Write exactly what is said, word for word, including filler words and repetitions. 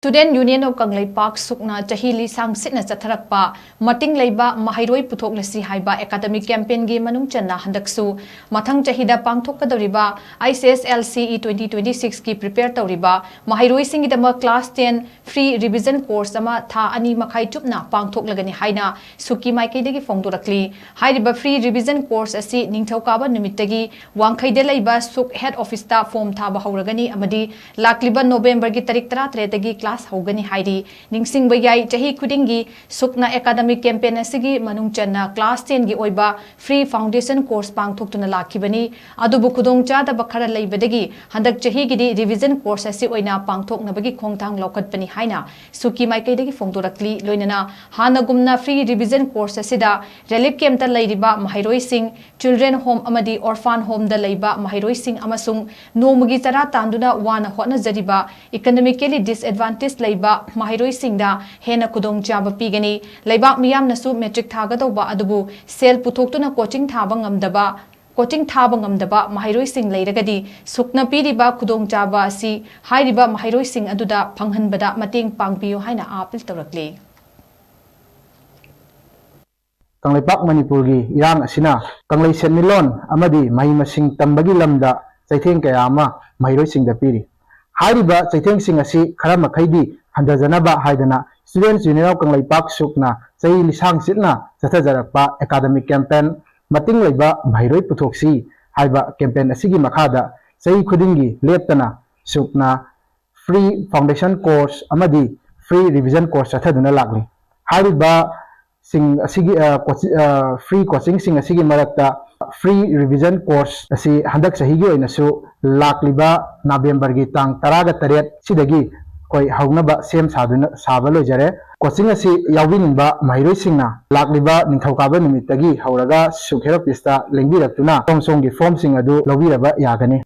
Student Union of Kangleipak ꯁꯨꯛꯅ ꯆꯍꯤ ꯂꯤꯁꯥꯡ ꯁꯤꯠꯅ ꯆꯠꯊꯔꯛꯄ ꯃꯇꯤꯡ ꯂꯩꯕ ꯃꯍꯩꯔꯣꯏ ꯄꯨꯊꯣꯛꯂꯁꯤ ꯍꯥꯏꯕ academic campaignꯒꯤ ꯃꯅꯨꯡ ꯆꯟꯅ ꯍꯟꯗꯛꯁꯨ ꯃꯊꯪ ꯆꯍꯤꯗ ꯄꯥꯡꯊꯣꯛꯀꯗꯧꯔꯤꯕ I C S L C E twenty twenty sixꯀꯤ prepare ꯇꯧꯔꯤꯕ ꯃꯍꯩꯔꯣꯏꯁꯤꯡꯒꯤꯗꯃꯛ class ten free revision course ꯑꯃ ꯊꯥ ꯑꯅꯤ ꯃꯈꯥꯏ ꯆꯨꯞꯅ ꯄꯥꯡꯊꯣꯛꯂꯒꯅꯤ ꯍꯥꯏꯅ ꯁꯨꯛꯀꯤ ꯃꯥꯏꯀꯩꯗꯒꯤ ꯐꯣꯡꯗꯣꯔꯛꯂꯤ꯫ ꯍꯥꯏꯔꯤꯕ free revision course ꯑꯁꯤ ꯅꯤꯡꯊꯧꯀꯥꯕ ꯅꯨꯃꯤꯠꯇꯒꯤ ꯋꯥꯡꯈꯩꯗ ꯂꯩꯕ ꯁꯨꯛ head officeꯇ form ꯊꯥꯕ ꯍꯧꯔꯒꯅꯤ ꯑꯃꯗꯤ ꯂꯥꯛꯂꯤꯕ Novemberꯒꯤ ꯇꯥꯔꯤꯛ ꯇꯔꯥꯇꯔꯦꯠꯇꯒꯤ class ꯍꯧꯒꯅꯤ ꯍꯥꯏꯔꯤ꯫ ꯅꯤꯡꯁꯤꯡꯕ ꯌꯥꯏ, ꯆꯍꯤ ꯈꯨꯗꯤꯡꯒꯤ ꯁꯨꯛꯅ academic campaign ꯑꯁꯤꯒꯤ ꯃꯅꯨꯡ ꯆꯟꯅ class tenꯒꯤ ꯑꯣꯏꯕ free foundation course ꯄꯥꯡꯊꯣꯛꯇꯨꯅ ꯂꯥꯛꯈꯤꯕꯅꯤ꯫ ꯑꯗꯨꯕꯨ ꯈꯨꯗꯣꯡꯆꯥꯗꯕ ꯈꯔ ꯂꯩꯕꯗꯒꯤ ꯍꯟꯗꯛ ꯆꯍꯤꯒꯤꯗꯤ revision course ꯑꯁꯤ ꯑꯣꯏꯅ ꯄꯥꯡꯊꯣꯛꯅꯕꯒꯤ ꯈꯣꯡꯊꯥꯡ ꯂꯧꯈꯠꯄꯅꯤ ꯍꯥꯏꯅ ꯁꯨꯛꯀꯤ ꯃꯥꯏꯀꯩꯗꯒꯤ ꯐꯣꯡꯗꯣꯔꯛꯂꯤ꯫ ꯂꯣꯏꯅꯅ ꯍꯥꯟꯅꯒꯨꯝꯅ free revision course ꯑꯁꯤꯗ relief campꯇ ꯂꯩꯔꯤꯕ ꯃꯍꯩꯔꯣꯏꯁꯤꯡ, children home ꯑꯃꯗꯤ orphan homeꯗ ꯂꯩꯕ ꯃꯍꯩꯔꯣꯏꯁꯤꯡ ꯑꯃꯁꯨꯡ ꯅꯣꯡꯃꯒꯤ ꯆꯔꯥ ꯇꯥꯟꯗꯨꯅ ꯋꯥꯅ ꯍꯣꯠꯅꯖꯔꯤꯕ economically disadvantaged ꯂꯩꯕ ꯃꯍꯩꯔꯣꯏꯁꯤꯡꯗ ꯍꯦꯟꯅ ꯈꯨꯗꯣꯡꯆꯥꯕ ꯄꯤꯒꯅꯤ꯫ ꯂꯩꯕꯥꯛ ꯃꯤꯌꯥꯝꯅꯁꯨ matric ꯊꯥꯒꯗꯧꯕ ꯑꯗꯨꯕꯨ ꯁꯦꯜ ꯄꯨꯊꯣꯛꯇꯨꯅ coaching ꯊꯥꯕ ꯉꯝꯗꯕ, coaching ꯊꯥꯕ ꯉꯝꯗꯕ ꯃꯍꯩꯔꯣꯏꯁꯤꯡ ꯂꯩꯔꯒꯗꯤ ꯁꯨꯛꯅ ꯄꯤꯔꯤꯕ ꯈꯨꯗꯣꯡꯆꯥꯕ ꯑꯁꯤ ꯍꯥꯏꯔꯤꯕ ꯃꯍꯩꯔꯣꯏꯁꯤꯡ ꯑꯗꯨꯗ ꯐꯪꯍꯟꯕꯗ ꯃꯇꯦꯡ ꯄꯥꯡꯕꯤꯌꯨ ꯍꯥꯏꯅ appeal ꯇꯧꯔꯛꯂꯤ꯫ ꯀꯪꯂꯩꯄꯥꯛ ꯃꯅꯤꯄꯨꯔꯒꯤ ꯏꯔꯥꯡ ꯑꯁꯤꯅ ꯀꯪꯂꯩ ꯁꯦꯟꯃꯤꯠꯂꯣꯟ ꯑꯃꯗꯤ ꯃꯍꯩ ꯃꯁꯤꯡ ꯇꯝꯕꯒꯤ ꯂꯝꯗ ꯆꯩꯊꯦꯡ ꯀꯌꯥ ꯑꯃ ꯃꯍꯩꯔꯣꯏꯁꯤꯡꯗ ꯄꯤꯔꯤ꯫ ꯍꯥꯏꯔꯤꯕ ꯆꯩꯊꯦꯡꯁꯤꯡ ꯑꯁꯤ ꯈꯔ ꯃꯈꯩꯗꯤ ꯍꯟꯊꯖꯅꯕ ꯍꯥꯏꯗꯅ Students Union of ꯀꯪꯂꯩꯄꯥꯛ ꯁꯨꯛꯅ ꯆꯍꯤ ꯂꯤꯁꯥꯡ ꯁꯤꯠꯅ ꯆꯠꯊꯖꯔꯛꯄ academic campaign ꯃꯇꯤꯡ ꯂꯩꯕ ꯃꯍꯩꯔꯣꯏ ꯄꯨꯊꯣꯛꯁꯤ ꯍꯥꯏꯕ campaign ꯑꯁꯤꯒꯤ ꯃꯈꯥꯗ ꯆꯍꯤ ꯈꯨꯗꯤꯡꯒꯤ ꯂꯦꯞꯇꯅ ꯁꯨꯛꯅ free foundation course ꯑꯃꯗꯤ free revision course ꯆꯠꯊꯗꯨꯅ ꯂꯥꯛꯂꯤ꯫ ꯍꯥꯏꯔꯤꯕ ꯁꯤꯡ ꯑꯁꯤꯒꯤ, ꯑ, coaching, ꯑ, free coachingꯁꯤꯡ ꯑꯁꯤꯒꯤ ꯃꯔꯛꯇ free revision course ꯑꯁꯤ ꯍꯟꯗꯛ ꯆꯍꯤꯒꯤ ꯑꯣꯏꯅꯁꯨ ꯂꯥꯛꯂꯤꯕ Novemberꯒꯤ ꯇꯥꯡ ꯇꯔꯥꯒ ꯇꯔꯦꯠ ꯁꯤꯗꯒꯤ ꯑꯩꯈꯣꯏ ꯍꯧꯅꯕ ꯁꯦꯝ ꯁꯥꯗꯨꯅ, ꯁꯥꯕ ꯂꯣꯏꯖꯔꯦ꯫ Coaching ꯑꯁꯤ ꯌꯥꯎꯕꯤꯅꯤꯡꯕ ꯃꯍꯩꯔꯣꯏꯁꯤꯡꯅ ꯂꯥꯛꯂꯤꯕ ꯅꯤꯡꯊꯧꯀꯥꯕ ꯅꯨꯃꯤꯠꯇꯒꯤ ꯍꯧꯔꯒ ꯁꯨꯛ head officeꯇ ꯂꯦꯡꯕꯤꯔꯛꯇꯨꯅ ꯁꯣꯝ ꯁꯣꯝꯒꯤ formꯁꯤꯡ ꯑꯗꯨ ꯂꯧꯕꯤꯔꯕ ꯌꯥꯒꯅꯤ꯫